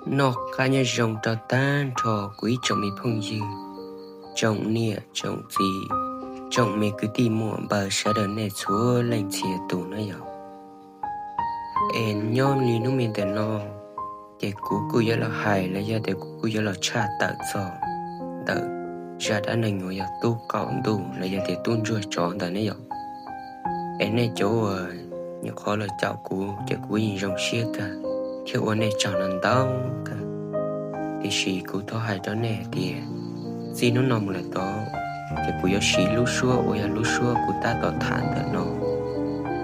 Noj qab nyob zoo rau tag nrho kuv ib tsoom me phooj ywg, tsoom niam tsoom txiv, tsoom me kwv tij muam npawg sawv daws nej txhua leej txhia tus na yom. Es nyob li hnub me ntawm no, ces kuv kuj yuav los hais los yog tias kuv kuj yuav los tshaj tawm txog ntawm zaj dab neeg uas yog tub qaum ntuj los yog tias tub ntsuag tsov ntawd ne yom. Es nej cov uas nyuam qhuav los caum kuv ces kuv yeej zoo siab kawg thiab ua nej tsaug no ntau kawg. Tiam sis kuv thov hais rau nej hais tias, txij hnub no mus lawm tod, ces kuv yuav siv lub suab uas yog lub suab kuv tab tom tham ntawm no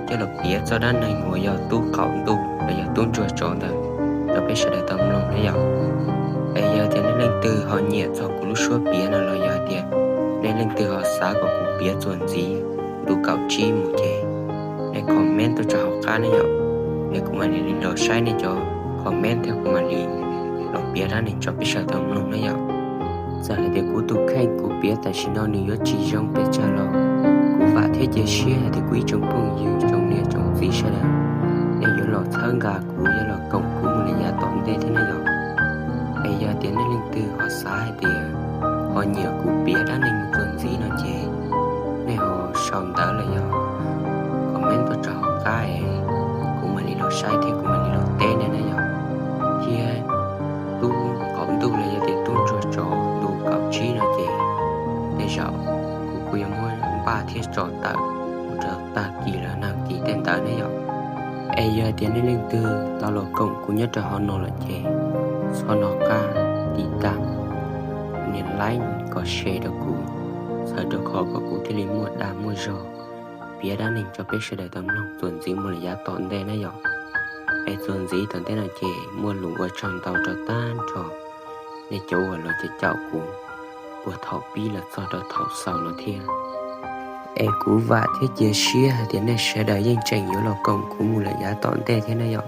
coj los piav txoj dab neeg uas yog tub qaum ntuj los yog tub ntsuag tsov ntawd rau peb sawv daws tau mloog na yom. Es yog tias nej leej twg ho nyiam txog kuv lub suab piav no los yog tias nej leej twg ho xav kom kuv piav txuas ntxiv ntu kaum tsib mus ces nej comment tuaj rau hauv qab ne yom. Es kuv mam li los saib nej cov comment thiab kuv mam li los piav dab neeg rau peb sawv daws tau mloog na yom. Txawm hais tias kuv tus kheej kuv piav tam sim no nws yuav tsis zoo pes tsawg los kuv vam thiab cia siab hais tias kuv ib tsoom phooj ywg, tsoom niam tsoom txiv sawv daws, nej yuav los txhawb nqa kuv, yuav los koom kuv mus li yav tom ntej thiab ne yom. Es yog tias nej leej twg ho xav hais tias ho nyiam kuv piav dab neeg mus txuas ntxiv no ces nej ho sau ntawv los yog comment tuaj rau hauv qab es kuv mam li los saib thiab kuv mam li los teb nej na yom. Thiab tub qaum ntuj los yog tias tub ntsuag tsov ntu kaum tsib no ces tej zaum kuv kuj yuav muab npaj thiab tso tawm mus rau tag kis los nag kis tej ntawd ne yom. Es yog tias nej leej twg tau los koom kuv nyob rau hauv no lawm ces txhob nco qab tiv tam, nias like kom share rau kuv, txhawb rau qhov kom kuv thiaj li muaj dag muaj zog piav dab neeg rau peb sawv daws tau mloog txuas ntxiv mus li yav tom ntej na yom. Es txuas ntxiv tom ntej no ces muaj lus ua tsaug ntau rau tag nrho nej cov uas los caum kuv puag thaum pib los txog rau thaum xaus no thiab. Es kuv vam thiab cia siab hais tias nej sawv daws yeej tseem yuav los koom kuv mus lawm yav tom ntej thiab na yom.